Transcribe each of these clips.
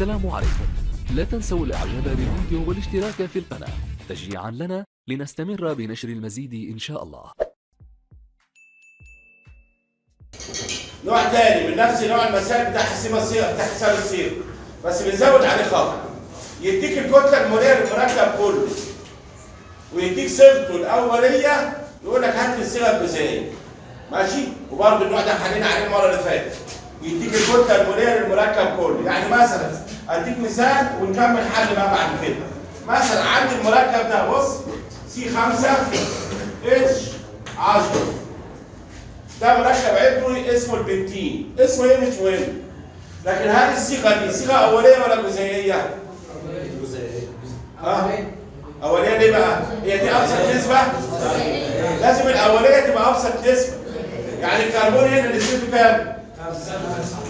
السلام عليكم. لا تنسوا الاعجاب بالفيديو والاشتراك في القناة تشجيعا لنا لنستمر بنشر المزيد ان شاء الله. نوع تاني من نفس نوع المسائل بتاع حساب الصيغة، بتاع حساب الصيغة، بس بنزود عليه خطوة. يديك الكتلة الموليه للمركب كله ويديك صيغته الاولية، يقول لك هات لي الصيغة الجزيئيه. ماشي؟ وبرده النوع ده حلينا عليه المرة اللي فاتت. يديك الكتلة الموليه للمركب كله، يعني مثلا اديك مثال ونكمل حل بقى بعد كده. مثلا عندي المركب ده، بص، C 5 H 10، ده مركب عضوي اسمه البنتين، اسمه ايه مش مهم. لكن هل الصيغة دي صيغة اوليه ولا جزيئيه؟ ها؟ اوليه ليه بقى؟ هي دي ابسط نسبه؟ لازم الاولية تبقى ابسط نسبه. يعني الكربون هنا نسبته كام؟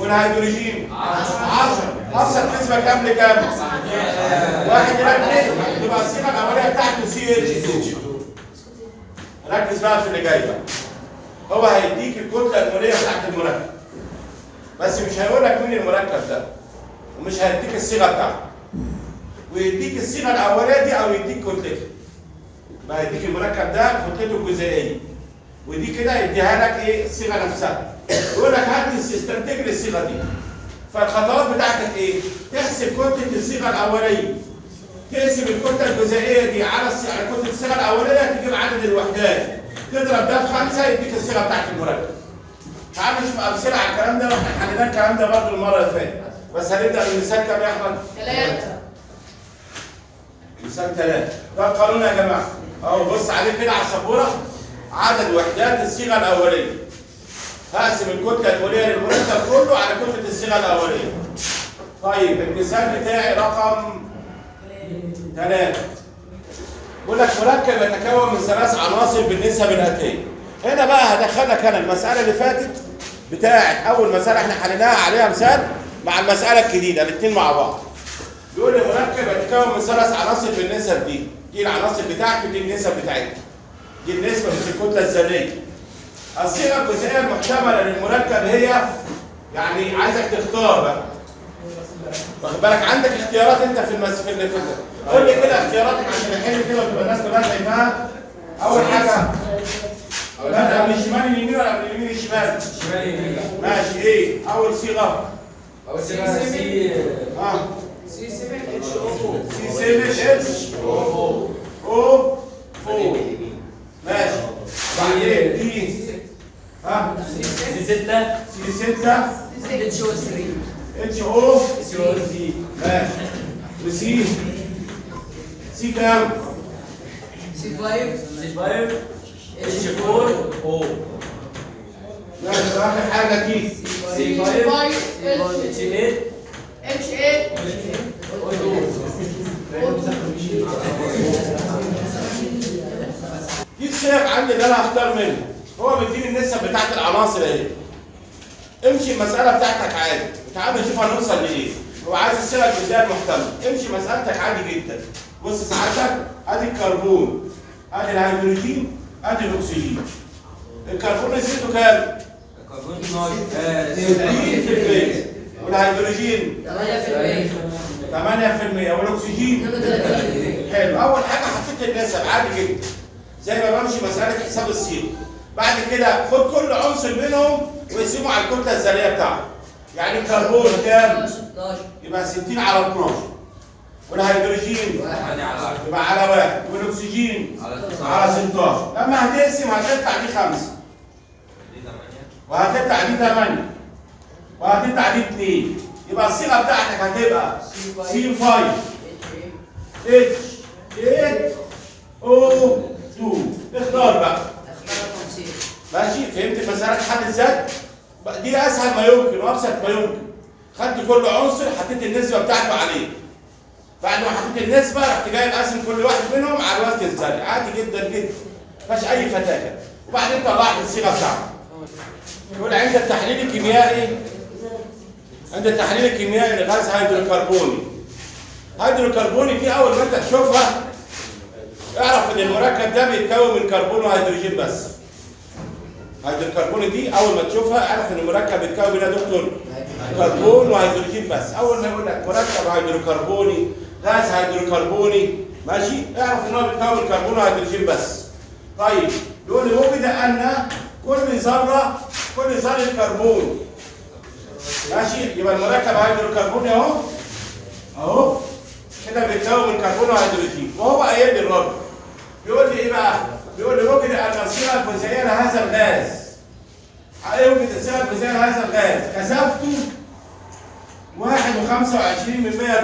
والهيدروجين 10، ابسط نسبه كام لكام؟ 1 إلى 2، تبقى الصيغة الاولية بتاعته CH 2. ركز بقى في اللي جاي بقى. هو هيديك الكتلة الموليه بتاعت المركب، بس مش هيقول لك مين المركب ده، ومش هيديك الصيغة بتاعته، ويديك الصيغة الاولية دي او يديك كتلته. يبقى هيديك المركب ده كتلته الجزيئيه، ودي كده يديها لك ايه؟ الصيغة نفسها. يقول لك هات لي، استنتج لي الصيغة دي. فالخطوات بتاعتك ايه؟ تحسب كتلة الصيغة الاولية، تقسم الكتلة الجزيئيه دي على كتلة الصيغة الاولية، تجيب عدد الوحدات، تضرب ده في 5 يديك الصيغة بتاعت المركب. تعالوا نشوف امثلة على الكلام ده، واحنا حلينا الكلام ده برضه المرة اللي فاتت. بس هنبدا من مثال كام يا احمد؟ 3. مثال 3. ده القانون يا جماعة، اهو بص عليه كده على السبوره. عدد وحدات الصيغة الاولية، هقسم الكتلة الموليه للمركب كله على كتلة الصيغة الاولية. طيب المثال بتاعي رقم 3، بيقول لك مركب يتكون من 3 عناصر بالنسب الاتية. هنا بقى هدخلك انا المسالة اللي فاتت بتاعت اول مسالة احنا حليناها عليها مثال مع المسالة الجديدة، الاثنين مع بعض. بيقول لي مركب يتكون من 3 عناصر بالنسب دي، دي العناصر بتاعته ودي النسب بتاعتها. دي النسبة مش الكتلة الذرية. الصيغة الجزيئيه المحتملة للمركب هي، يعني عايزك تختار بقى. واخد بالك؟ عندك اختيارات انت في المس في اللي قول لي كده اختياراتك عشان احل كده وتبقى الناس كلها شايفاها. اول حاجة بدأ من الشمال اليمين ولا من اليمين الشمال؟ شمال يمين. ماشي. ايه اول صيغة؟ اول صيغة C C 7 H O C 7 H O 4. ماشي. بعدين دي ها C 6 C 6 H O 3 H O 3. ماشي. و C C كام؟ C 5 C 5 H 4 O. ماشي. اخر حاجة دي C 5 H 8 H 8 O 2. دي الصيغ عندي اللي انا هختار منها. هو بيديني النسب بتاعت العناصر اهي. امشي المسالة بتاعتك عادي، تعال نشوف هنوصل لايه. هو عايز الصيغة الجزيئيه المحتملة، امشي مسالتك عادي جدا. بص ساعتك، ادي الكربون، ادي الهيدروجين، ادي الاكسجين. الكربون نسبته كام؟ الكربون 60%، والهيدروجين 8%، 8%، والاكسجين 32. حلو. اول حاجة حطيت النسب عادي جدا زي ما بمشي مسالة حساب الصيغة. بعد كده خد كل عنصر منهم واقسمه على الكتلة الذرية بتاعته. يعني الكربون كام؟ 16. يبقى 60 على 12، والهيدروجين 8 على يبقى على 1، والاكسجين على 16. لما هتقسم هتطلع دي 5، وهتطلع دي 8، وهتطلع دي 2. يبقى الصيغة بتاعتك هتبقى C 5 H 8 O 2. اختار بقى. ماشي. فهمت المسالة اتحل ازاي؟ دي اسهل ما يمكن وابسط ما يمكن. خدت كل عنصر حطيت النسبة بتاعته عليه. بعد ما حطيت النسبة رحت جايب قاسم كل واحد منهم على الوزن الذري، عادي جدا جدا. ما فيهاش اي فتاكة. وبعدين طلعت الصيغة بتاعته. يقول عند التحليل الكيميائي، عند التحليل الكيميائي لغاز هيدروكربوني. هيدروكربوني دي اول ما انت تشوفها اعرف ان المركب ده بيتكون من كربون وهيدروجين بس. هيدروكربوني دي اول ما تشوفها اعرف ان المركب بيتكون من يا دكتور كربون وهيدروجين بس. اول ما يقول لك مركب هيدروكربوني، غاز هيدروكربوني، ماشي؟ اعرف ان هو بيتكون كربون وهيدروجين بس. طيب يقول لي وجد ان كل ذره كربون، ماشي؟ يبقى المركب هيدروكربوني اهو اهو كده بيتكون من كربون وهيدروجين، وهو قايل لي الراجل بيقول لي ايه بقى؟ بيقول لي وجد ان الصيغة الجزيئيه لهذا الغاز، يوجد الصيغة الجزيئيه لهذا الغاز كثافته 1.25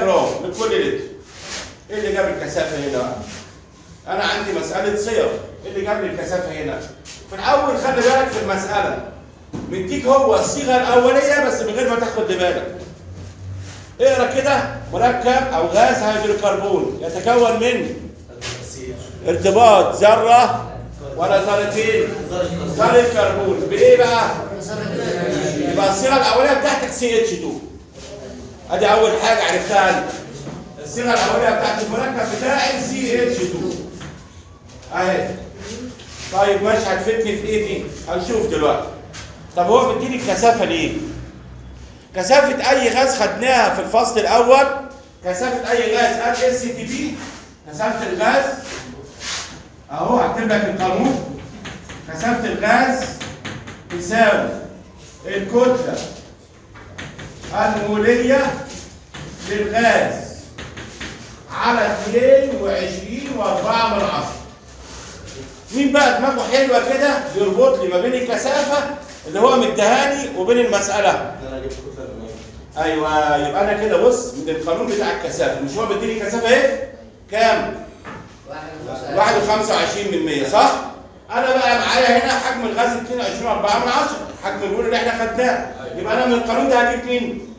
جرام لكل لتر. ايه اللي جاب الكثافة هنا بقى؟ انا عندي مسالة صيغ، ايه اللي جاب لي الكثافة هنا؟ في الاول خلي بالك في المسالة مديك هو الصيغة الاولية بس من غير ما تاخد بالك. اقرا كده، مركب او غاز هيدروكربون يتكون من ارتباط ذره ولا ذرتين؟ ذره كربون بايه بقى؟ يبقى الصيغة الاولية بتاعتك CH2. ادي اول حاجة عرفتها انت. الصيغة الاولية بتاعت المركب بتاعي CH2 اهي. طيب ماشي، هتفيدني في ايه دي؟ هنشوف دلوقتي. طب هو مديني الكثافة ليه؟ كثافة اي غاز خدناها في الفصل الاول، كثافة اي غاز STP، كثافة الغاز اهو هكتب لك القانون. كثافة الغاز تساوي الكتلة الموليه للغاز على 22.4. مين بقى دماغه حلوة كده يربط لي ما بين الكثافة اللي هو مديهاني وبين المسالة؟ انا جبت كتلة الموليه. ايوه، يبقى انا كده بص من القانون بتاع الكثافة، مش هو مديني الكثافة ايه؟ كام؟ 1.25، صح؟ انا بقى معايا هنا حجم الغاز 22.4، حجم المول اللي احنا خدناه، يبقى انا من القانون ده هجيب مين؟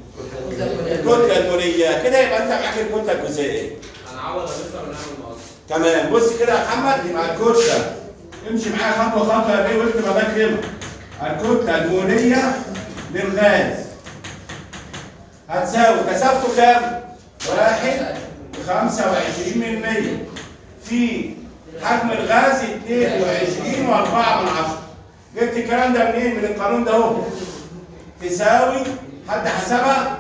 الكتلة الموليه. كده يبقى انت معاك الكتلة الجزيئيه. هنعوض هنفهم ونعمل مقص. تمام، بص كده يا محمد، يبقى الكتلة، امشي معايا خطوة خطوة يا بيه واكتب الله يكرمك. الكتلة الموليه للغاز هتساوي كثافته كام؟ 1.25 في حجم الغاز 22.4. جبت الكلام ده منين؟ من القانون ده اهو. تساوي، حد حسبها؟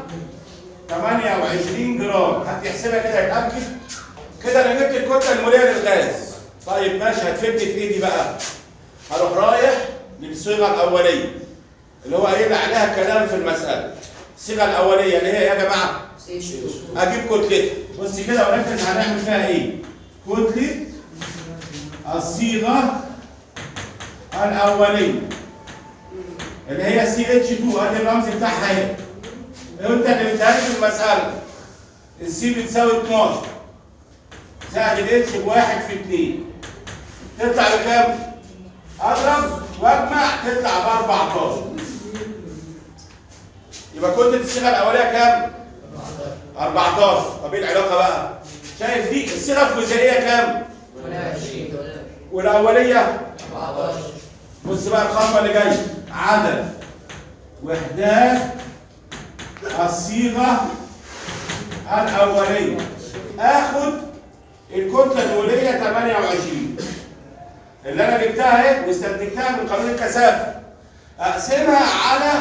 28 جرام، حد يحسبها كده يتأكد؟ كده انا جبت الكتلة الموليه للغاز. طيب ماشي، هتفيدني في ايه دي بقى؟ هروح رايح للصيغه الاولية اللي هو قايل عليها كلام في المسالة. الصيغة الاولية اللي هي يا جماعة اجيب كتلتها. بص كده وركز هنعمل فيها ايه؟ كتلة الصيغة الاولية اللي هي CH2، ادي الرمز بتاعها اهي. انت اللي بتهاجم في المسالة. ال C بتساوي 12 زائد ال H بواحد في 2، تطلع بكام؟ اضرب واجمع تطلع ب 14. يبقى كتلة الصيغة الاولية كام؟ 14. طب ايه العلاقة بقى؟ شايف دي الصيغة الجزيئيه كام؟ 28. والاوليه 14. بص بقى الخطوة اللي جاية، عدد وحدات الصيغة الاولية، اخد الكتلة الموليه 28 اللي انا جبتها اهي واستنتجتها من قانون الكثافة، اقسمها على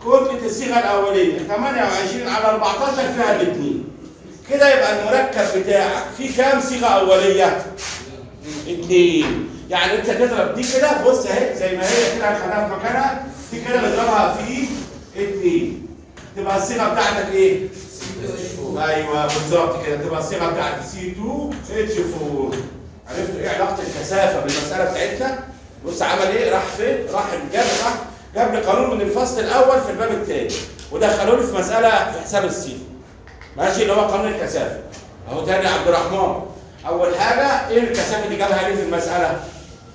كتلة الصيغة الاولية 28 على 14 فيها الاثنين. كده يبقى المركب بتاعك فيه كام صيغة اوليه؟ 2. يعني انت تضرب دي كده، بص اهي زي ما هي كده هنخليها في مكانها، دي كده نضربها في 2، تبقى الصيغة بتاعتك ايه؟ ايوه بالظبط كده، تبقى الصيغة بتاعتي C2H4. عرفتوا ايه علاقة الكثافة بالمسالة بتاعتنا؟ بص عمل ايه؟ راح فين؟ راح جاب جاب لي قانون من الفصل الاول في الباب الثاني ودخلوا لي في مسالة في حساب الصيغة. ماشي، اللي هو قانون الكثافة. اهو تاني يا عبد الرحمن، اول حاجة ايه الكثافة اللي جابها ليه في المسالة؟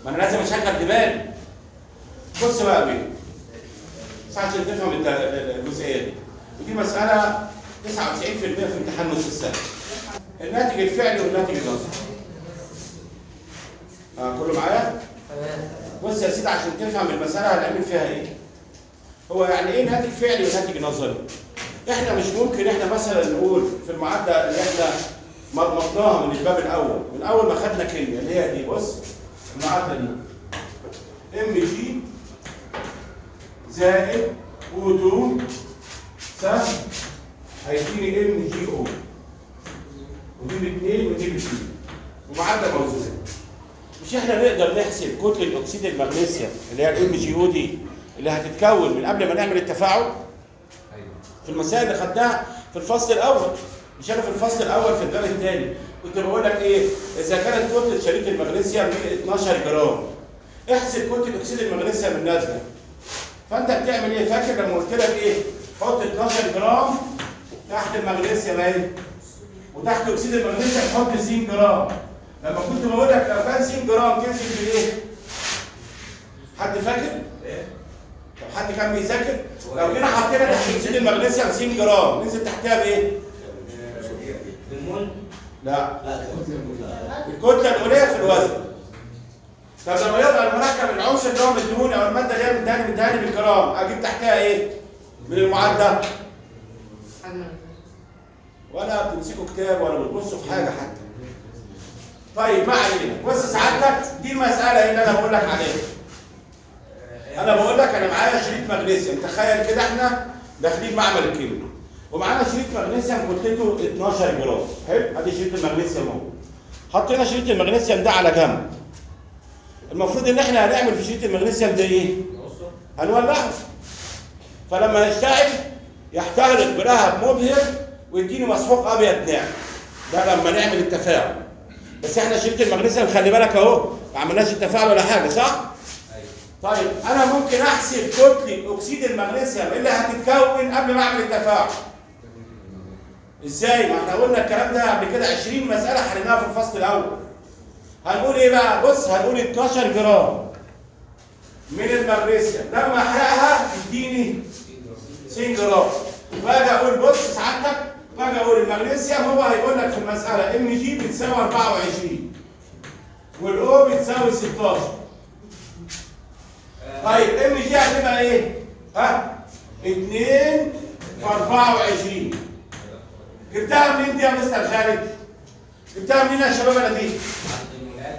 ما انا لازم اشغل دماغي. بص بقى يا بيه، بس عشان تفهم الجزئية دي، ودي مسالة 99% في امتحان نص السنة. الناتج الفعلي والناتج النظري. كله معايا؟ تمام. بص يا سيدي، عشان تفهم المسالة هنعمل فيها ايه؟ هو يعني ايه ناتج فعلي وناتج نظري؟ احنا مش ممكن احنا مثلا نقول في المعادلة اللي احنا مضمضناها من الباب الاول، من اول ما خدنا كيمياء اللي هي دي، بص المعادلة دي Mg زائد O2 سهم هيديني MgO، ودي باثنين ودي باثنين، ومعادله موزونة. مش احنا نقدر نحسب كتلة اكسيد المغنيسيوم اللي هي ال MgO دي اللي هتتكون من قبل ما نعمل التفاعل؟ ايوه. في المسائل اللي خدناها في الفصل الاول، مش انا في الفصل الاول في الباب الثاني كنت بقول لك ايه؟ اذا كانت كتلة شريط المغنيسيوم 12 جرام احسب كتلة اكسيد المغنيسيوم الناتجة. فانت بتعمل ايه؟ فاكر لما قلت لك ايه؟ حط 12 جرام تحت المغنيسيوم اهي، وتحت اكسيد المغنيسيوم حط س جرام. لما كنت بقول لك لو كان س جرام تنزل بايه؟ حد فاكر؟ ايه؟ طب حد كان بيذاكر؟ لو جينا حطينا تحت اكسيد المغنيسيوم س جرام ننزل تحتها بايه؟ بالمول؟ لا، لا، الكتلة الموليه في الوزن. طب لما يبقى المركب العنصر اللي هو مديهوني او المادة اللي هي مديهاني بالجرام اجيب تحتها ايه؟ من المعادلة؟ ولا بتمسكوا كتاب ولا بتبصوا في حاجة حتى. طيب ما علينا، بص سعادتك دي المسالة اللي انا بقول لك عليها. انا بقول لك انا معايا شريط مغنيسيوم، تخيل كده احنا داخلين معمل الكيمياء ومعانا شريط مغنيسيوم كتلته 12 جرام، حلو؟ ادي شريط المغنيسيوم اهو. حطينا شريط المغنيسيوم ده على جنب. المفروض ان احنا هنعمل في شريط المغنيسيوم ده ايه؟ هنولعه. فلما يشتعل يحترق بلهب مبهر ويديني مسحوق ابيض ناعم. ده لما نعمل التفاعل. بس احنا شريط المغنيسيوم خلي بالك اهو ما عملناش التفاعل ولا حاجة، صح؟ ايوه. طيب انا ممكن احسب كتلة اكسيد المغنيسيوم اللي هتتكون قبل ما اعمل التفاعل. ازاي؟ ما احنا قلنا الكلام ده قبل كده 20 مسالة حليناها في الفصل الاول. هنقول ايه بقى؟ بص هنقول 12 جرام من المغنيسيوم لما احرقها تديني س جرام. باجي اقول بص سعادتك، باجي اقول المغنيسيوم هو هيقول لك في المسالة Mg بتساوي 24 وال O بتساوي 16. طيب Mg هتبقى ايه؟ ها؟ 2 في 24. جبتها منين دي يا مستر خالد؟ جبتها منين يا شباب انا دي؟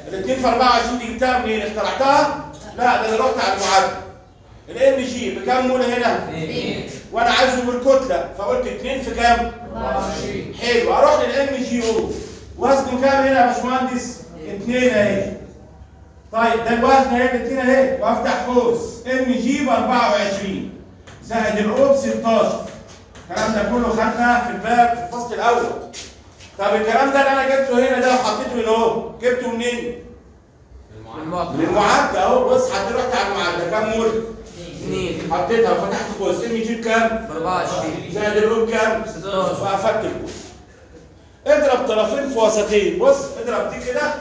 ال 2 في 24 دي جبتها منين؟ اخترعتها؟ لا ده انا رحت على المعادلة. ال Mg بكام مول هنا؟ 2. وانا عايزه بالكتله فقلت 2 في كام؟ 24. حلو، اروح لل MgO وزنه كام هنا يا باشمهندس؟ 2 اهي. طيب ده الوزن اهي 2 اهي، وافتح قوس Mg ب 24 زائد ال O ب 16. الكلام ده كله خدنا في الباب في الفصل الاول. طب الكلام ده اللي انا جبته هنا ده وحطيته هنا اهو، جبته منين؟ من المعادلة اهو. بص رحت على المعادلة كام مول؟ 2. حطيتها وفتحت قوس Mg بكام؟ 24. زائد ال O بكام؟ 16. وقفلت القوس. اضرب طرفين في وسطين، بص اضرب دي كده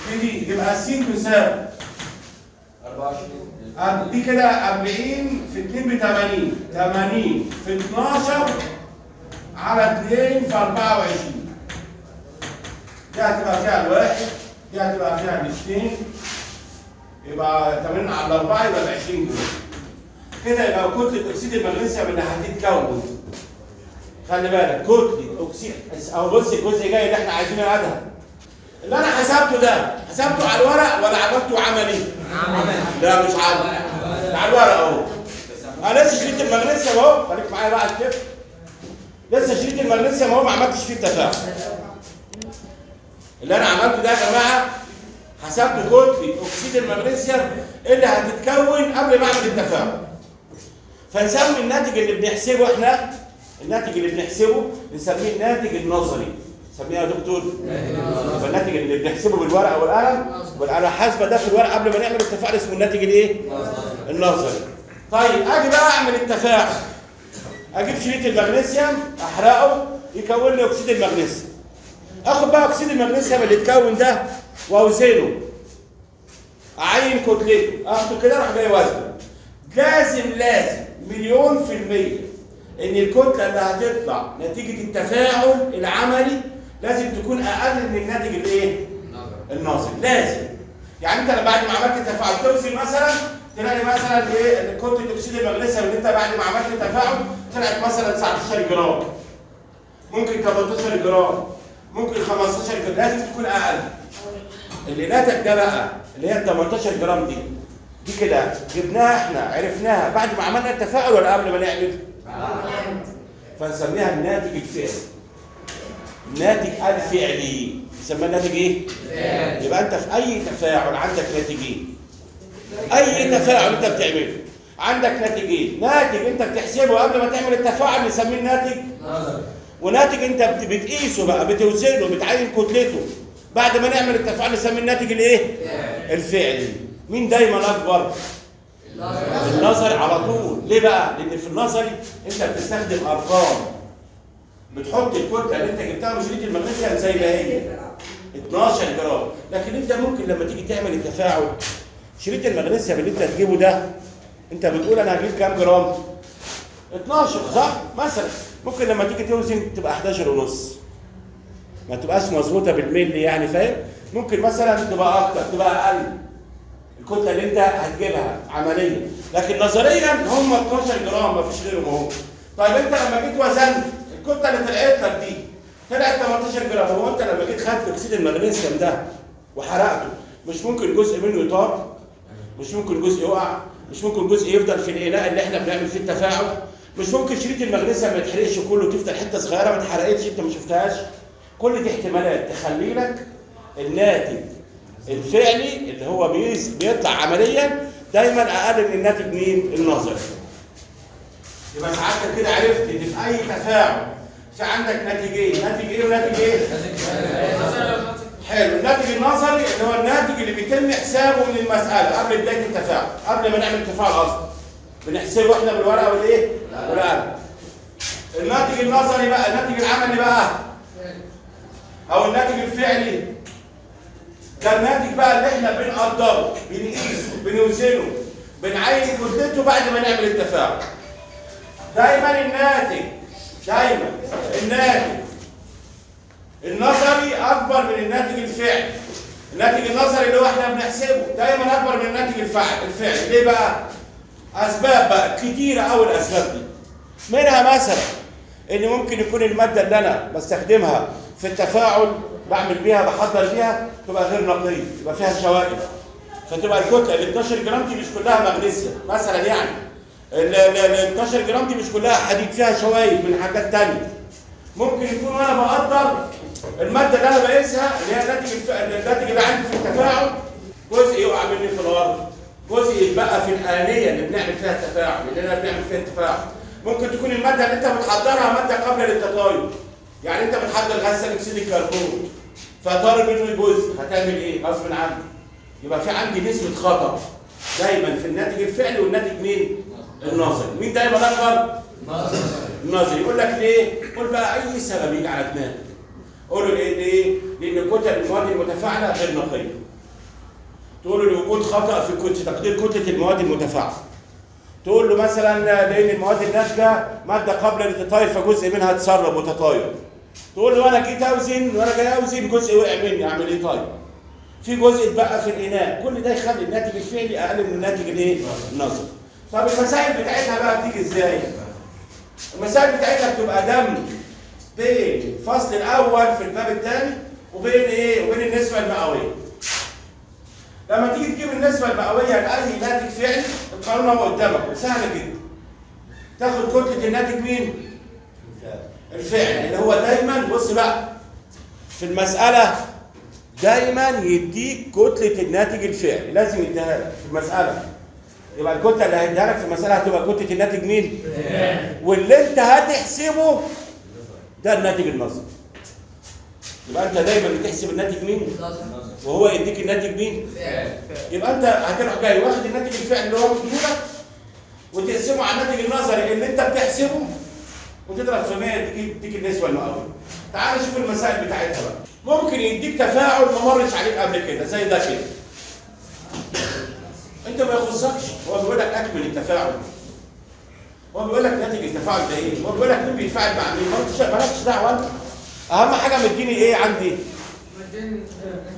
في دي يبقى س تساوي 24. دي كده 40 في 2 ب 80، 80 في 12 على 2 في 24. دي هتبقى فيها الواحد، دي هتبقى فيها الاثنين، يبقى 80 على 4 يبقى ب 20 جرام. كده يبقى كتلة أكسيد المغنيسيوم اللي هتتكون، خلي بالك كتلة أكسيد، أو بص الجزء الجاي اللي احنا عايزينه يا أدهم. اللي أنا حسبته ده حسبته على الورق ولا عملته عملي؟ لا مش عملي، على الورق أهو. أنا لسه شريط المغنيسيوم أهو، خليك معايا بقى الكيف. لسه شريط المغنيسيوم أهو ما عملتش فيه التفاعل. اللي أنا عملته ده يا جماعة حسبت كتلة أكسيد المغنيسيوم اللي هتتكون قبل ما أعمل التفاعل. فنسمي الناتج اللي بنحسبه احنا، الناتج اللي بنحسبه نسميه الناتج النظري. نسميه يا دكتور؟ يبقى الناتج اللي بنحسبه بالورقة والقلم، والآلة الحاسبة ده في الورقة قبل ما نعمل التفاعل اسمه الناتج الايه؟ النظري. طيب اجي بقى اعمل التفاعل. اجيب شريط المغنيسيوم احرقه يكون لي اكسيد المغنيسيوم. اخد بقى اكسيد المغنيسيوم اللي اتكون ده واوزنه. اعين كتلته، اخده كده اروح جاي وزنه. لازم لازم 1,000,000% ان الكتلة اللي هتطلع نتيجة التفاعل العملي لازم تكون اقل من الناتج الايه؟ النظري، لازم. يعني انت بعد ما عملت التفاعل توزن مثلا تلاقي مثلا ايه كتلة اكسيد المغنيسيوم اللي انت بعد ما عملت التفاعل طلعت مثلا 19 جرام، ممكن 18 جرام، ممكن 15 جرام، لازم تكون اقل. اللي نتج ده بقى اللي هي ال 18 جرام دي كده جبناها احنا عرفناها بعد ما عملنا التفاعل ولا قبل ما نعمل؟ فنسميها الناتج الفعلي. الناتج الفعلي نسميها الناتج ايه؟ يبقى انت في اي تفاعل عندك ناتجين. اي تفاعل انت بتعمله عندك ناتجين، ناتج انت بتحسبه قبل ما تعمل التفاعل نسميه الناتج نظري، وناتج انت بتقيسه بقى، بتوزنه، بتعين كتلته بعد ما نعمل التفاعل نسميه الناتج الايه؟ الفعلي. مين دايما اكبر؟ النظري على طول. ليه بقى؟ لان في النظري انت بتستخدم ارقام، بتحط الكتلة اللي انت جبتها من شريط المغنيسيوم زي ما هي 12 جرام، لكن انت ممكن لما تيجي تعمل التفاعل شريط المغنيسيوم اللي انت تجيبه ده انت بتقول انا هجيب كام جرام؟ 12 صح؟ مثلا ممكن لما تيجي توزن تبقى 11 ونص، ما تبقاش مظبوطة بالملي يعني، فاهم؟ ممكن مثلا تبقى اكتر، تبقى اقل الكتلة اللي انت هتجيبها عمليا، لكن نظريا هم 12 جرام ما فيش غيرهم اهو. طيب انت لما جيت وزنت الكتلة اللي طلعت لك دي طلعت 18 جرام، هو انت لما جيت خدت اكسيد المغنيسيوم ده وحرقته مش ممكن جزء منه يطار؟ مش ممكن جزء يقع؟ مش ممكن جزء يفضل في الاناء اللي احنا بنعمل فيه التفاعل؟ مش ممكن شريط المغنيسيوم ما يتحرقش كله وتفضل حتة صغيرة ما اتحرقتش انت ما شفتهاش؟ كل دي احتمالات تخلي لك الناتج الفعلي اللي هو بيطلع عمليا دايما اقل من الناتج مين؟ النظري. يبقى ساعتك كده عرفت ان في اي تفاعل في عندك ناتجين، ناتج ايه وناتج ايه؟ حلو، الناتج النظري اللي هو الناتج اللي بيتم حسابه من المسالة قبل بداية التفاعل، قبل ما نعمل التفاعل اصلا. بنحسبه احنا بالورقة والايه؟ والقلم. الناتج النظري بقى، الناتج العملي بقى او الناتج الفعلي ده الناتج بقى اللي احنا بنقدره، بنقيسه، بنوزنه، بنعين كتلته بعد ما نعمل التفاعل. دايما الناتج، دايما الناتج النظري اكبر من الناتج الفعلي. الناتج النظري اللي هو احنا بنحسبه دايما اكبر من الناتج الفعلي. ليه بقى؟ اسباب بقى كتيرة قوي الاسباب دي. منها مثلا ان ممكن يكون المادة اللي انا بستخدمها في التفاعل بعمل بيها بحضر بيها تبقى غير نقية، يبقى فيها شوائب، فتبقى الكتلة ال 12 جرام دي مش كلها مغنيسيوم مثلا، يعني ال 12 جرام دي مش كلها حديد، فيها شوائب من حاجات ثانية. ممكن يكون وانا بقدر المادة اللي انا بقيسها اللي هي الناتج اللي عندي في التفاعل جزء يقع مني في الارض، جزء يتبقى في الآنية اللي بنعمل فيها التفاعل، اللي انا بنعمل فيها التفاعل. ممكن تكون المادة اللي انت بتحضرها مادة قابله للتطاير، يعني انت بتحضر غاز ثاني اكسيد الكربون فطار منه جزء، هتعمل ايه؟ غصب عنك. يبقى في عندي نسبه خطا دايما في الناتج الفعلي والناتج مين؟ النظري. مين دايما اكبر؟ النظري. يقول لك ليه؟ قول بقى اي سبب يجي على دماغك. قول له لان ايه؟ لان كتل المواد المتفاعله غير نقية. تقول له لوجود خطا في تقدير كتلة المواد المتفاعله. تقول له مثلا لان المواد الناتجة مادة قابله للتطاير فجزء منها اتسرب وتطاير. تقول له انا جيت اوزن وانا جاي اوزن جزء وقع مني، اعمل ايه طيب؟ في جزء اتبقى في الاناء، كل ده يخلي الناتج الفعلي اقل من الناتج الايه؟ النظري. طب المسائل بتاعتها بقى بتيجي ازاي؟ المسائل بتاعتها بتبقى دمج بين الفصل الاول في الباب الثاني وبين ايه؟ وبين النسبة المئويه. لما تيجي تجيب النسبة المئويه لاي ناتج فعلي القانون هو قدامك سهل جدا. تاخد كتلة الناتج مين؟ الفعل اللي هو دايما، بص بقى في المسالة دايما يديك كتلة الناتج الفعلي، لازم يديها لك في المسالة. يبقى الكتلة اللي هيديها لك في المسالة هتبقى كتلة الناتج مين؟ واللي انت هتحسبه ده الناتج النظري. يبقى انت دايما بتحسب الناتج مين؟ وهو يديك الناتج مين؟ يبقى انت هتروح جاي واخد الناتج الفعلي اللي هو مديهولك وتقسمه على الناتج النظري اللي انت بتحسبه وتضرب في 100 تديك النسبة المئويه. تعال نشوف المسائل بتاعتها بقى. ممكن يديك تفاعل ما مرش عليك قبل كده زي ده كده. انت ما يخصكش، هو بيقول لك اكمل التفاعل. هو بيقول لك ناتج التفاعل ده ايه؟ هو بيقول لك مين بيتفاعل مع مين؟ مالكش دعوه انت. اهم حاجة مديني ايه عندي؟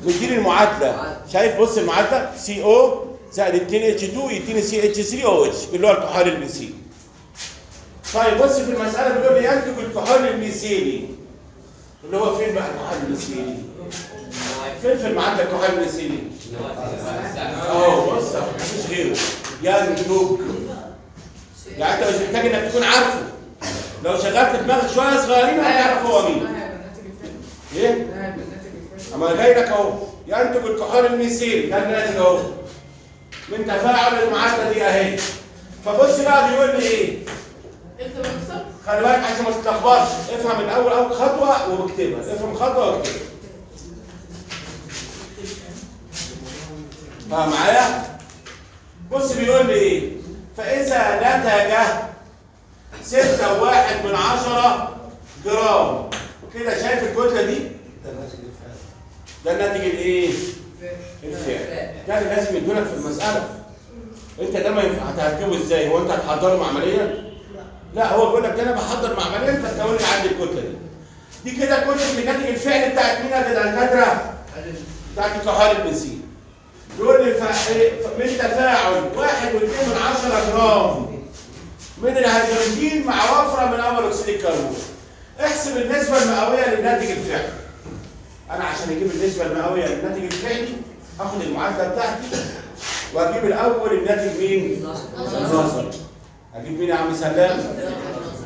مديني المعادلة، شايف؟ بص المعادلة CO زائد 2 H2 يديني CH3OH اللي هو الكحول الميثيلي. طيب بص في المسالة بيقول لي ينتج الكحول الميثيلي اللي هو فين بقى الكحول الميثيلي؟ فين في المعادلة الكحول الميثيلي؟ اهو بص مفيش غيره. ينتج، يعني انت مش محتاج انك تكون عارفه، شغلت دماغك شوية صغيرين هتعرف هو مين. ايه؟ اما جاي لك اهو، ينتج الكحول الميثيلي، ده الناتج اهو من تفاعل المعادلة دي اهي. فبص بقى بيقول لي ايه؟ خلي بالك عشان ما تتلخبطش، افهم الاول اول خطوة واكتبها، افهم خطوة واكتبها. فاهم معايا؟ بص بيقول لي ايه؟ فاذا نتج 6.1 جرام كده، شايف الكتلة دي؟ ده الناتج الايه؟ الفعلي. ده اللي لازم يدولك في المسالة. انت ده ما ينفع هتركبه ازاي؟ هو انت هتحضره معمليا؟ لا، هو بيقول لك ده انا بحضر معمليا فتكون لي عندي الكتلة دي. دي كده كتلة الناتج الفعلي بتاعت مين يا دكاترة؟ بتاعت الكحول الميثيلي. بيقول لي من تفاعل 1.2 جرام من الهيدروجين مع وفرة من اول اكسيد الكربون. احسب النسبة المئويه للناتج الفعلي. انا عشان اجيب النسبة المئويه للناتج الفعلي هاخد المعادلة بتاعتي واجيب الاول الناتج مين؟ النظري. اجيب مين يا عم سلام؟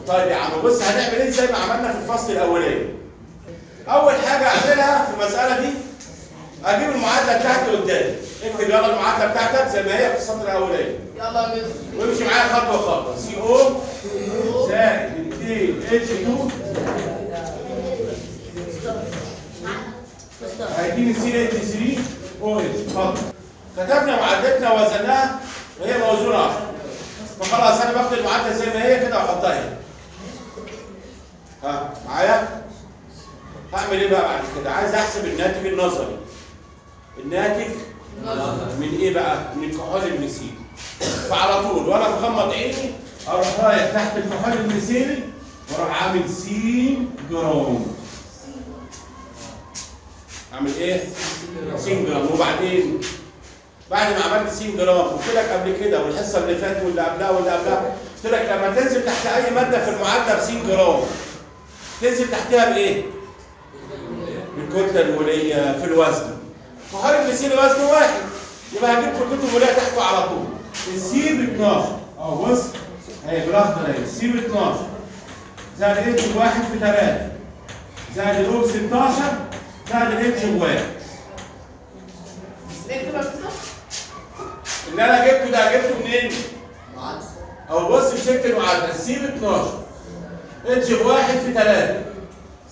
طيب يا عم بص هنعمل ايه زي ما عملنا في الفصل الاولاني. اول حاجة اعملها في المسالة دي اجيب المعادلة بتاعتي قدامي. اكتب يلا المعادلة بتاعتك زي ما هي في السطر الاولاني. يلا يا مستر. وامشي معايا خطوة خطوة. CO زائد 2 H 2 هيديني CH 3 OH. اتفضل. كتبنا معادلتنا ووزناها وهي موزونة اصلا. فخلاص انا باخد المعادلة زي ما هي كده واحطها هنا. ها معايا؟ هعمل ايه بقى بعد كده؟ عايز احسب الناتج النظري. الناتج من ايه بقى؟ من الكحول الميثيلي. فعلى طول وانا مغمض عيني اروح رايح تحت الكحول الميثيلي واروح عامل س جرام. اعمل ايه؟ س جرام. وبعدين بعد ما عملت س جرام قلت لك قبل كده والحصه اللي فاتت واللي قبلها واللي قبلها قلت لك لما تنزل تحت اي مادة في المعادلة بس جرام تنزل تحتها بايه؟ بالكتله الموليه في الوزن. كحول الميثيلي وزنه واحد، يبقى هجيب كتلته الموليه تحته على طول. السي ب 12 اهو، بص اهي بالاخضر اهي، السي ب 12 زائد H بواحد في 3 زائد ال O 16 زائد ال H بواحد. اللي انا جبته ده جبته منين؟ اهو بص مسكت المعادلة، السي ب 12 H بواحد في 3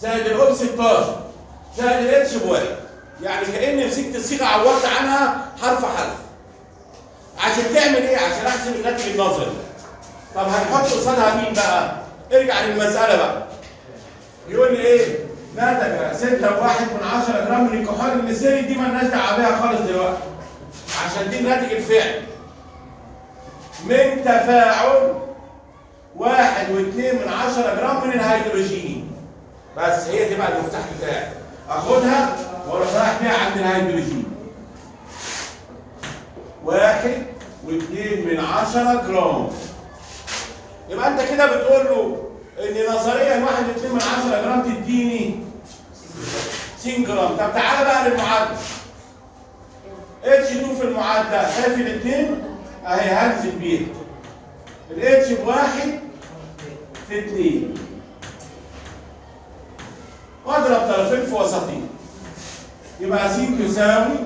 زائد ال O 16 زائد ال H بواحد. يعني كأني مسكت الصيغة عوضت عنها حرف حرف. عشان تعمل ايه؟ عشان احسب الناتج النظري. طب هنحط قصادها مين بقى؟ ارجع للمسالة بقى. يقول لي ايه؟ نتج 6.1 جرام من الكحول الميثيلي، دي مالناش دعوه بيها خالص دلوقتي. عشان دي الناتج الفعلي. من تفاعل 1.2 جرام من الهيدروجين. بس هي دي بقى المفتاح بتاعي. اخدها واروح رايح بيها عند الهيدروجين. 1.2 جرام. يبقى انت كده بتقول له ان نظريا 1.2 جرام تديني س جرام. طب تعالى بقى للمعادله. H 2 في المعادلة، شايف الاثنين؟ اهي هنزل بيها. ال H بواحد في 2. واضرب طرفين في وسطين. يبقى س تساوي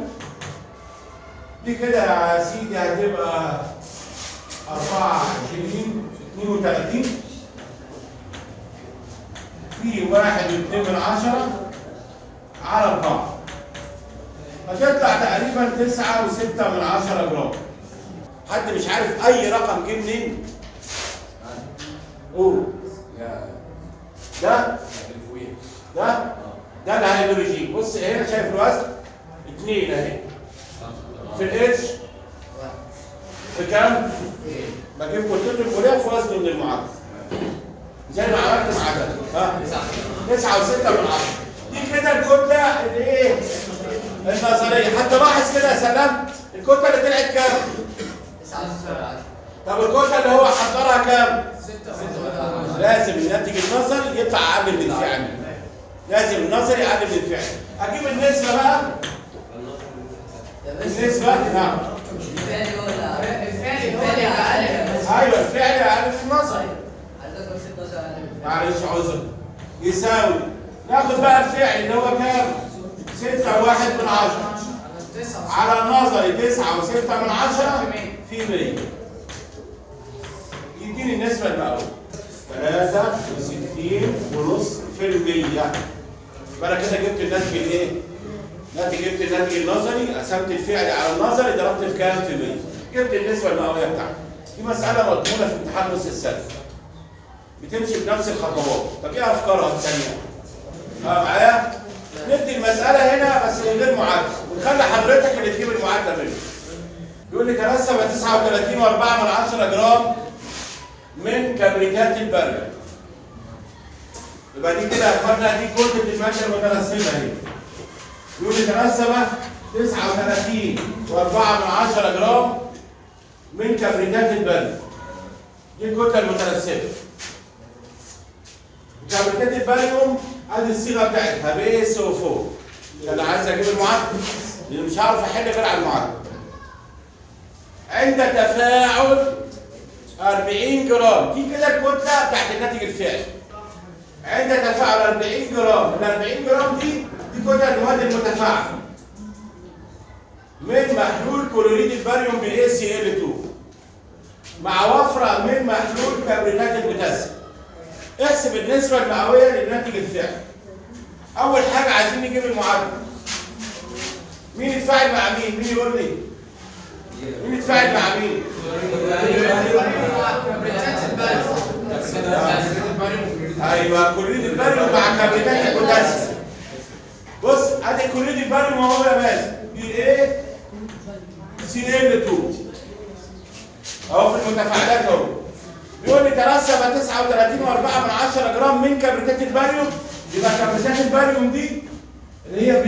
دي كده يا سيدي هتبقى 24 32 في 1.2 على 4. هتطلع تقريبا 9.6 جرام. حد مش عارف اي رقم جه منين؟ قول. ده ده ده الهيدروجين. بص هنا شايف الوزن 2 اهي في ال H في كام؟ بجيب كتلته الموليه في وزنه من المعادلة زي ما عملت مع ده. ها 9.6. دي كده الكتلة اللي ايه؟ النظرية. حتى لاحظ كده يا سلام الكتلة اللي طلعت كام؟ 9.6. طب الكتلة اللي هو حضرها كام؟ 6. لازم الناتج النظري يطلع اقل من الفعلي. لازم النظري اقل من الفعلي. اجيب النسبة بقى. النسبة نعم. الفعلي هو الفعلي اقل. ايوه الفعلي اقل من النظري. حضرتك قلت 16 اقل من الفعلي. معلش عذر. يساوي ناخد بقى الفعل اللي هو كام؟ 6.1 على النظري 9.6 في 100 يديني النسبة المئوية 63.5%. يبقى أنا كده جبت الناتج الإيه؟ جبت الناتج النظري، قسمت الفعل على النظري، ضربت في كام؟ في 100. جبت النسبة المئوية بتاعتي. دي مسألة مضمونة في امتحان نص السنة. بتمشي بنفس الخطوات. طب إيه أفكارها الثانية؟ معايا؟ ندي المسألة هنا بس من غير معادلة، ونخلي حضرتك اللي تجيب المعادلة منه. يقول لي ترسب 39.4 جرام من كبريتات الباريوم. يبقى دي كده يا اخوانا دي كتلة المادة المترسبة اهي. يقول لي ترسب 39.4 جرام من كبريتات الباريوم. دي الكتلة المترسبة. كبريتات الباريوم ادي الصيغة بتاعتها BaSO4. انا عايز اجيب المعادلة لان مش هعرف احل غير على المعادلة. عند تفاعل 40 جرام، دي كده الكتلة بتاعت الناتج الفعلي. عند تفاعل 40 جرام، ال 40 جرام دي كتلة المواد المتفاعله من محلول كلوريد الباريوم BaCl2 مع وفرة من محلول كبريتات البوتاسيوم. احسب النسبة المئوية للناتج الفعلي. أول حاجة عايزين نجيب المعادلة. مين يتفاعل مع مين؟ مين يقول لي؟ مين يتفاعل مع مين؟ أيوه كلوريد الباريوم مع كبريتات البوتاسيوم. بص أدي كلوريد الباريوم أهو يا باشا، BaCl2 أهو في المتفاعلات أهو. بيقول لي ترسب 39.4 جرام من كبريتات الباريوم، يبقى كبريتات الباريوم دي اللي هي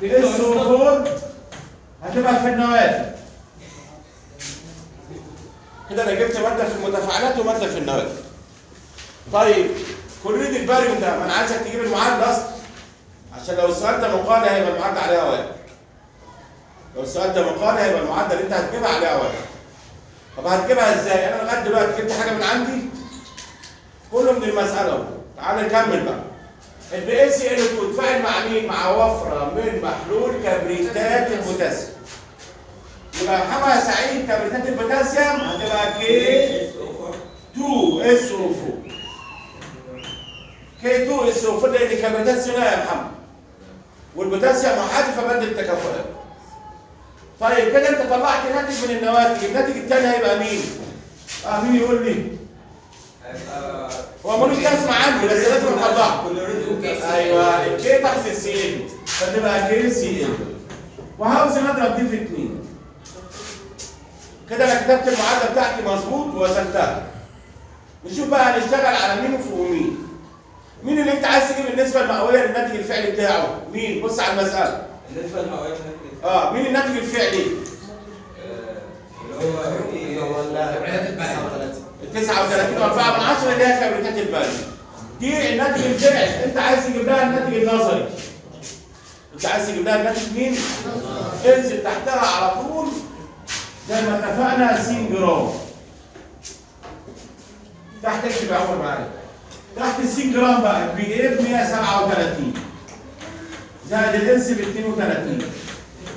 BaSO4 هتبقى في النواتج. كده انا جبت مادة في المتفاعلات ومادة في النواتج. طيب كلوريد الباريوم ده ما انا عايزك تجيب المعادلة اصلا، عشان لو السؤال ده مقالي هيبقى المعادلة عليها واحد. لو السؤال ده مقالي هيبقى المعادلة اللي انت هتجيبها عليها واحد. طب هتجيبها ازاي؟ انا لغاية دلوقتي جبت حاجة من عندي؟ كله من المسالة اهو. تعال نكمل بقى. ال BaCl2 اتفاعل مع مين؟ مع وفرة من محلول كبريتات البوتاسيوم. يبقى محمد يا سعيد كبريتات البوتاسيوم هتبقى K2SO4. K2SO4 لان كبريتات ثنائي يا محمد. والبوتاسيوم احادي فبدل تكافؤات. طيب كده انت طلعت ناتج من النواتج، الناتج الثاني هيبقى مين؟ مين يقول لي؟ هو ملوش لازمه عندي بس لازم اطلعه. ايوه ال K تحت ال Cl فتبقى KCl. وعاوز نضرب دي في 2. كده انا كتبت المعادلة بتاعتي مظبوط ووزنتها. نشوف بقى هنشتغل على مين وفوق مين. مين اللي انت عايز تجيب النسبة المئويه للناتج الفعلي بتاعه؟ مين؟ بص على المسالة. النسبة المئويه للناتج مين الناتج الفعلي؟ اللي هو 39.4 اللي هي كبريتات الباريوم. دي الناتج الفعلي، انت عايز تجيب لها الناتج النظري. انت عايز تجيب لها الناتج مين؟ انزل تحتها على طول زي ما اتفقنا س جرام. تحت اكتب يا عمر معايا. تحت الس جرام بقى ال Ba ب 137 زائد ال S ب 32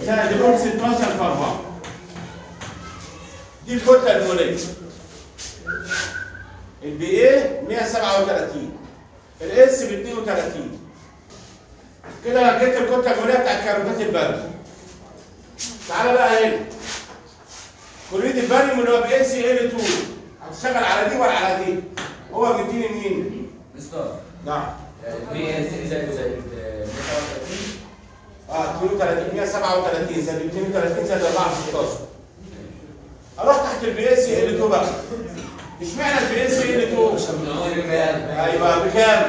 زائد ال O 16 في 4. دي الكتلة الموليه. ال Ba 137 ال S ب 32. كده انا جبت الكتلة الموليه بتاعت كبريتات الباريوم. تعالى بقى هنا كلوريد الباريوم اللي هو BaCl2 هتشتغل على دي ولا على دي؟ هو بيديني مين؟ مستر نعم B زائد زائد 137 32 137 زائد 32 زائد 4 16. اروح تحت ال BaCl2 بقى. اشمعنى ال BaCl2؟ ايوه بكام؟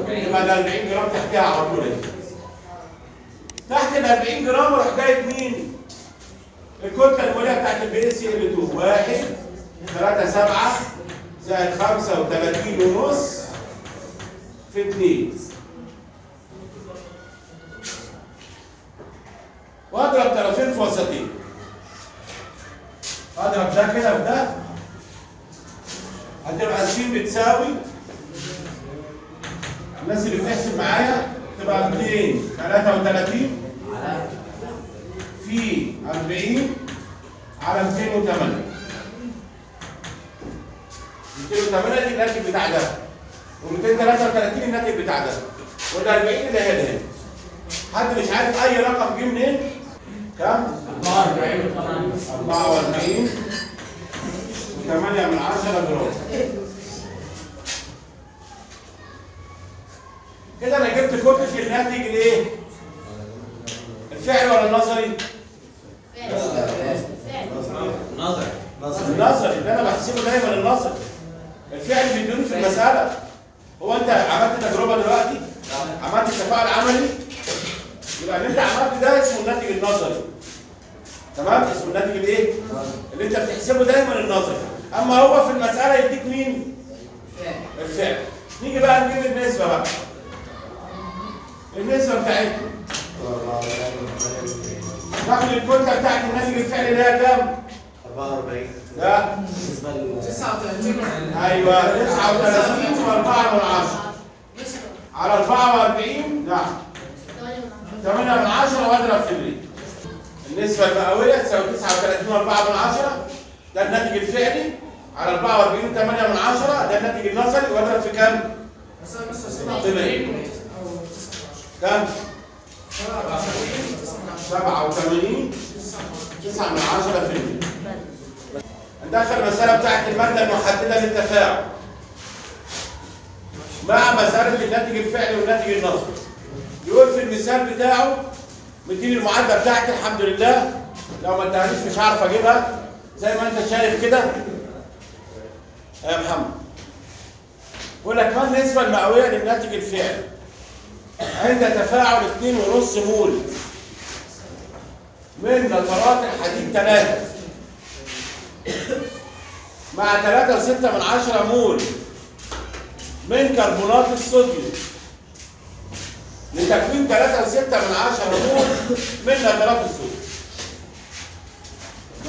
يبقى ال 40 جرام تحتها على طول اهي. تحت ال 40 جرام اروح جايب مين؟ الكتلة الموليه بتاعت ال BaCl2 1 3 7 زائد 35.5 في 2. واضرب طرفين في وسطين. اضرب ده كده في ده هتبقى س بتساوي الناس اللي بتحسب معايا تبقى 233 في 40 على 208. 208 دي الناتج بتاع ده، و233 الناتج بتاع ده، وال 40 اللي هي ده. حد مش عارف اي رقم جه منين؟ كام؟ 44 8 من 10 جرام. كده انا جبت كتلة الناتج الايه؟ الفعلي ولا النظري؟ نظر. النظري اللي انا بحسبه دايما النظري. الفعل بيدوني في المسألة. هو انت عملت تجربة دلوقتي؟ عملت تفاعل عملي؟ يبقى اللي انت عملته ده اسمه الناتج النظري. تمام؟ اسمه الناتج الايه؟ اللي انت بتحسبه دايما النظري. اما هو في المسألة يديك مين؟ الفعل. نيجي بقى نجيب النسبة بقى. النسبة بتاعتنا. ناخد الكتلة بتاعت الناتج الفعلي اللي هي كام؟ 44. لا بالنسبة ل 39. ايوه 39 و4 على 44. نعم 8 من 10 واضرب في المية. النسبة المئوية تساوي 39.4 ده الناتج الفعلي على 44.8 من 10 ده الناتج النظري، واضرب في كام؟ كام؟ 87.9 من 10%. ندخل المسألة بتاعت المادة المحددة للتفاعل مع مسألة الناتج الفعلي والناتج النظري. يقول في المثال بتاعه مديني المعادلة بتاعتي الحمد لله، لو ما ادهانيش مش هعرف اجيبها زي ما انت شايف كده يا محمد. بيقول لك ما النسبة المئوية للناتج الفعلي عند تفاعل 2.5 مول من نترات الحديد 3 مع 3.6 مول من كربونات الصوديوم لتكوين 3.6 مول من نترات الصوديوم.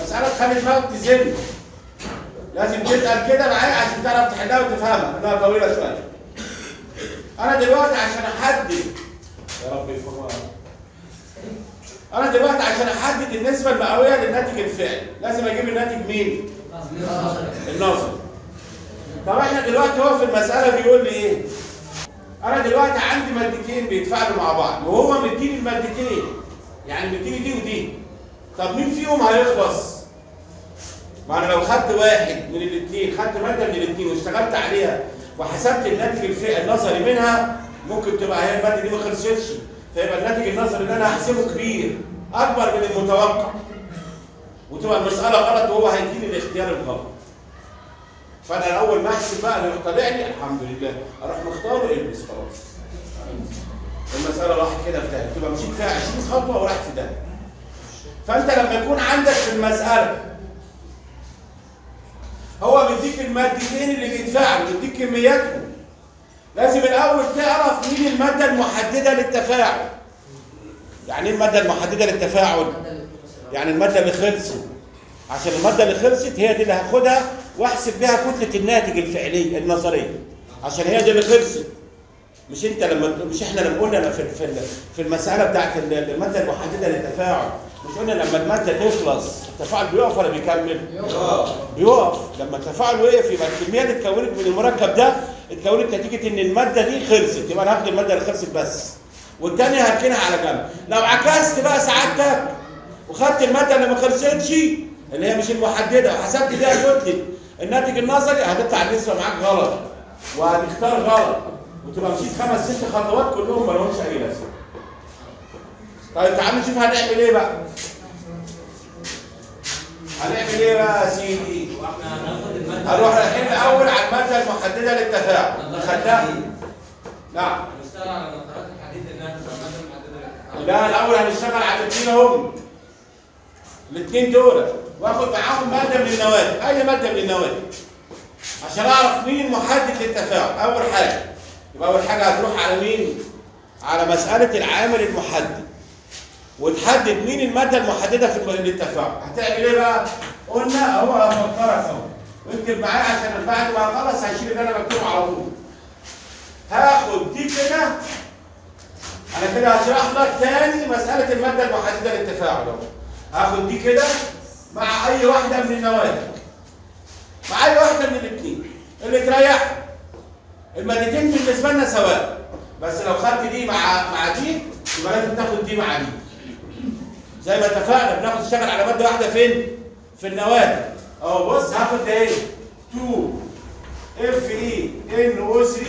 مسألة تخلي دماغك تزن، لازم تسأل كده معايا عشان تعرف تحلها وتفهمها، لأنها طويلة شوية. أنا دلوقتي عشان أحدد، يا رب يفهمها. أنا دلوقتي عشان أحدد النسبة المئوية للناتج الفعلي، لازم أجيب الناتج مين؟ النظري. طب احنا دلوقتي هو في المسألة بيقول لي إيه؟ أنا دلوقتي عندي مادتين بيتفاعلوا مع بعض، وهو مديني المادتين، يعني مديني دي ودي. طب مين فيهم هيخلص؟ ما أنا لو خدت واحد من الاثنين، خدت مادة من الاثنين واشتغلت عليها وحسبت الناتج الفعلي النظري منها، ممكن تبقى هي المادة دي ما خلصتش، فيبقى الناتج النظري اللي أنا هحسبه كبير، أكبر من المتوقع. وتبقى المسألة غلط وهو هيديني الاختيار الغلط. فأنا أول ما أحسب بقى اللي طالع لي الحمد لله، أروح مختاره البس خلاص. المسألة راحت كده في ده، تبقى مشيت فيها 20 خطوة وراحت في ده. فأنت لما يكون عندك في المسألة هو بيديك المادتين اللي بيتفاعلوا، بيديك كمياتهم. لازم الأول تعرف مين المادة المحددة للتفاعل. يعني إيه المادة المحددة للتفاعل؟ يعني المادة اللي خلصت. عشان المادة اللي خلصت هي دي اللي هاخدها واحسب بيها كتلة الناتج الفعلية النظرية، عشان هي دي اللي خلصت. مش انت لما مش احنا لما قلنا في المسألة بتاعت المادة المحددة للتفاعل، مش قلنا لما المادة تخلص التفاعل بيقف ولا بيكمل؟ بيقف. لما التفاعل وقف يبقى الكمية اللي اتكونت من المركب ده اتكونت نتيجة ان المادة دي خلصت، يبقى انا هاخد المادة اللي خلصت بس، والتانية هركنها على جنب. لو عكست بقى سعادتك وخدت المادة اللي ما خلصتش اللي هي مش المحددة وحسبت بيها كتلة الناتج النظري، هتطلع النسبة معاك غلط وهتختار غلط، وتبقى مشيت 5 6 خطوات كلهم ما لهمش أي لازمة. طيب تعالوا نشوف هنعمل إيه بقى. هنعمل إيه بقى يا سيدي؟ هنروح رايحين الأول على المادة المحددة للتفاعل. خدناها؟ نعم. هنشتغل على نترات الحديد لأنها تبقى المادة المحددة للتفاعل. لا، الأول هنشتغل على الاثنين أهم. الاثنين دول، واخد معاهم مادة من النواتج، أي مادة من النواتج، عشان أعرف مين المحدد للتفاعل. أول حاجة، يبقى أول حاجة هتروح على مين؟ على مسألة العامل المحدد، وتحدد مين المادة المحددة في للتفاعل. هتعمل إيه بقى؟ قلنا أهو هفكرك أهو، واكتب معايا عشان بعد ما أخلص هشيل اللي أنا بكتبه على طول. هاخد دي كده، انا كده هشرح لك تاني مسالة المادة المحددة للتفاعل اهو. هاخد دي كده مع اي واحدة من النواتج، مع اي واحدة من الاثنين اللي تريحك. المادتين بالنسبة لنا سواء، بس لو خدت دي مع دي يبقى لازم تاخد دي مع دي. زي ما اتفقنا بناخد نشتغل على مادة واحدة فين؟ في النواتج. اهو بص هاخد ده ايه؟ 2 FeNO 3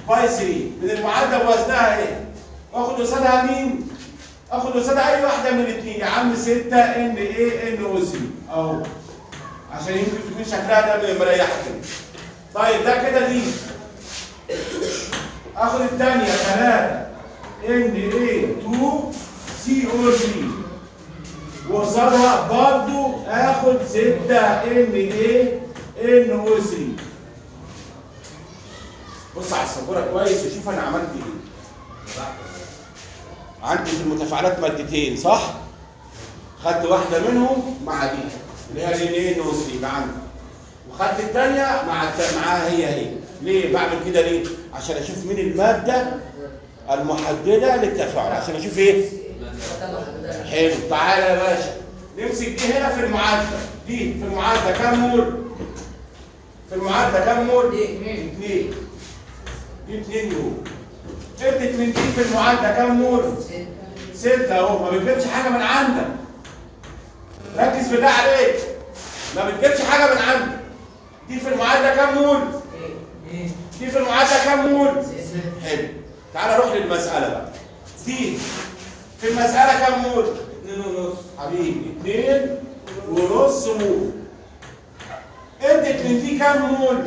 by 3 من المعادلة بوزنها ايه؟ واخد قصادها مين؟ اخد قصادها اي واحدة من الاثنين يا عم، 6 NaNO 3 اهو، عشان يمكن تكون شكلها ده مريحه كده. طيب ده كده دي، اخد الثانية 3 Na 2 CO 3 وقصادها برضو اخد 6 NaNO 3. بص على السبوره كويس وشوف انا عملت ايه. عندي في المتفاعلات مادتين صح؟ خدت واحدة منهم مع دي اللي هي NaNO 3 عندي، وخدت الثانية معاها هي. ليه بعمل كده ليه؟ عشان اشوف مين المادة المحددة للتفاعل، عشان اشوف ايه؟ حلو. تعالى يا باشا نمسك دي هنا في المعادلة، دي في المعادلة كام مول؟ في المعادلة كام مول؟ 2. دي 2 مول. ادت من دي في المعادلة كام مول؟ 6 اهو. ما بتجيبش حاجة من عندك، ركز بالله عليك، ما بتجيبش حاجة من عندك. دي في المعادلة كام مول؟ دي في المعادلة كام مول؟ حلو. تعالى نروح للمسالة بقى. دي في المسالة كام مول؟ 2.5 حبيبي 2.5 مول. ادت من دي كام مول؟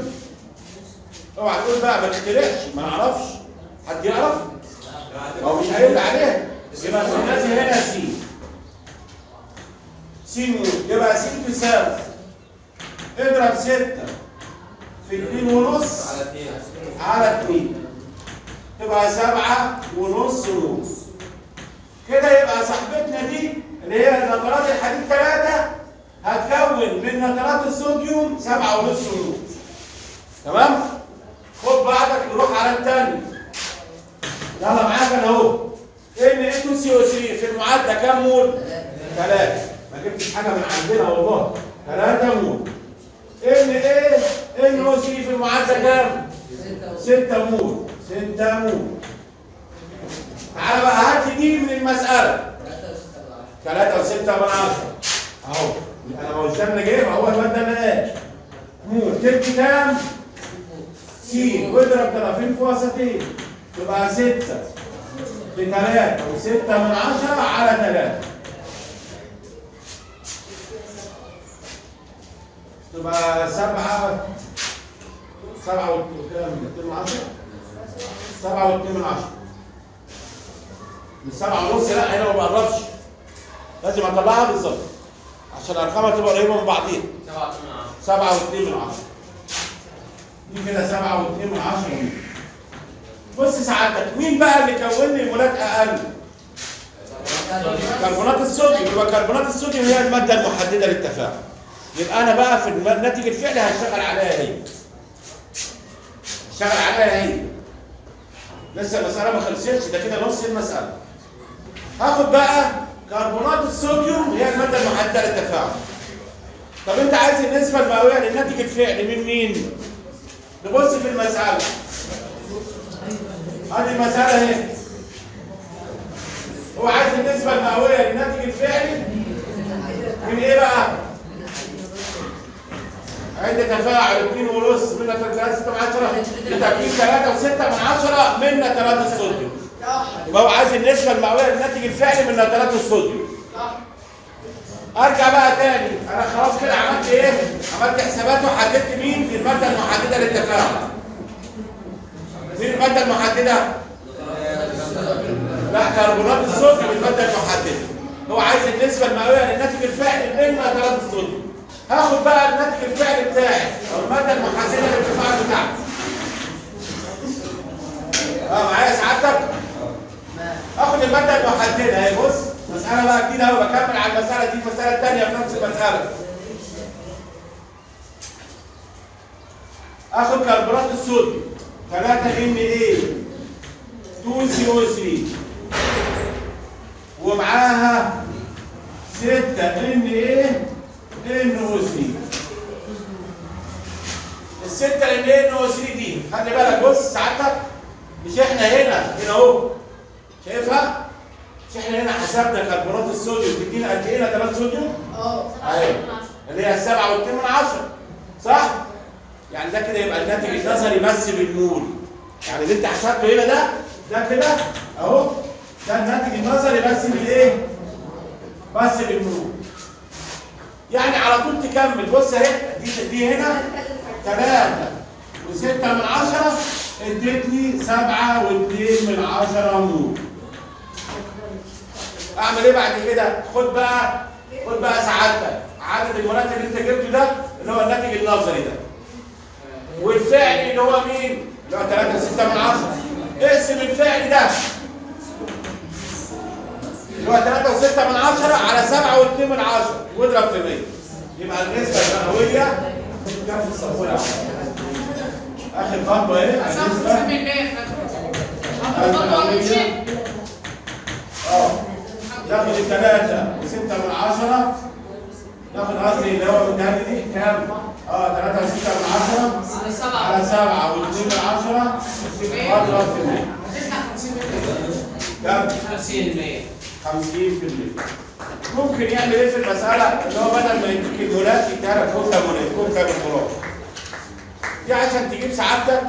اوعى تقول بقى ما تخترعش، ما نعرفش، حد يعرف؟ ما هو مش هيقول عليها. يبقى الثلاثي هنا س س مول، يبقى س تساوي اضرب 6 في 2.5 على 2 على 2 تبقى 7.5 مول. كده يبقى صاحبتنا دي اللي هي نترات الحديد 3 هتكون من نترات الصوديوم 7.5 مول. تمام؟ خد بعدك نروح على الثاني. يلا معاك انا اهو. Na2CO3 في المعادلة كام مول؟ 3. ما جبتش حاجة من عندنا والله. 3 مول. NaNO3 في المعادلة كام؟ 6 مول. 6 مول. تعالى بقى هات لي دي من المسالة. 3.6 اهو. انا ما قلتش انا جايبها، هو الواد ده اللي قال. مول تدي كام؟ س، واضرب طرفين في وسطين تبقى 6 في 3.6 على 3 تبقى 7 7 وكام؟ 2 7.2. من 7.5 لا هنا ما بقربش، لازم اطلعها بالظبط عشان ارقامها تبقى قريبه من بعضيها. 7.2. دي كده 7.2. بص سعادتك مين بقى اللي كون لي مولات اقل؟ كربونات الصوديوم. يبقى كربونات الصوديوم هي المادة المحددة للتفاعل. يبقى انا بقى في الناتج الفعلي هشتغل عليها هي. هشتغل عليها هي. لسه المسالة ما خلصتش، ده كده نص المسالة. هاخد بقى كربونات الصوديوم هي المادة المحددة للتفاعل. طب انت عايز النسبة المئويه للناتج الفعلي من مين؟ نبص في المسالة. ادي المسالة اهي. هو عايز النسبة المئويه للناتج الفعلي من ايه بقى؟ عند تفاعل 2.5 من 3.6 لتكوين 3.6 من نترات الصوديوم. يبقى هو عايز النسبة المئويه للناتج الفعلي من نترات الصوديوم. ارجع بقى تاني، انا خلاص كده عملت ايه؟ عملت حسابات وحددت مين المادة المحددة للتفاعل. مين المادة المحددة؟ لا، كربونات الصوديوم المادة المحددة. هو عايز النسبة المئويه للناتج الفعلي من نترات الصوديوم. هاخد بقى الناتج الفعلي بتاعي او المادة المحددة للتفاعل بتاعتي. معايا سعادتك؟ اخد المادة المحددة اهي. بص مسالة بقى جديدة اهو، بكمل على المسالة دي، المسالة الثانية في نفس المسالة. اخد كربونات الصوديوم 3 Na 2 CO 3 ومعاها 6 Na NO 3. الستة Na NO 3 دي خلي بالك، بص ساعتك، مش احنا هنا اهو شايفها؟ مش احنا هنا حسبنا كربونات الصوديوم تدينا قد ايه نترات صوديوم؟ اه. ايوه، اللي هي 7.2، صح؟ يعني ده كده يبقى الناتج النظري بس بالمول. يعني اللي انت حسبته هنا ده كده اهو، ده الناتج النظري بس بالايه؟ بس بالمول. يعني على طول تكمل، بص اهي دي هنا 3.6 ادتني 7.2 مول. اعمل ايه بعد كده؟ خد بقى سعادتك عدد المولات اللي انت جبته ده اللي هو الناتج النظري ده، والفعلي اللي هو مين؟ اللي هو 3.6. اقسم الفعل ده اللي هو 3.6 على 7.2 واضرب في 100، يبقى النسبة المئوية كام في السبورة؟ آخر خطوة ايه؟ النسبة 55%. ناخد 3.6، ناخد قصدي اللي هو مديها لي دي كام؟ 3.6 على على 7 7.2 واضرب في 100. هتطلع 50%. كام؟ 50%. 50%. ممكن يعمل ايه في المسألة؟ اللي هو بدل ما يديك المولات يديها لك كتلة مولات، كتلة بالمولات. دي عشان تجيب سعادتك،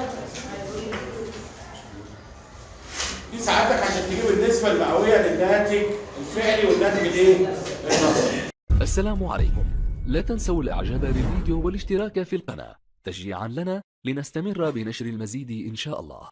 دي سعادتك عشان تجيب النسبة المئوية للناتج الفعلي والناتج الايه؟ النظري. السلام عليكم. لا تنسوا الاعجاب بالفيديو والاشتراك في القناة تشجيعا لنا لنستمر بنشر المزيد ان شاء الله.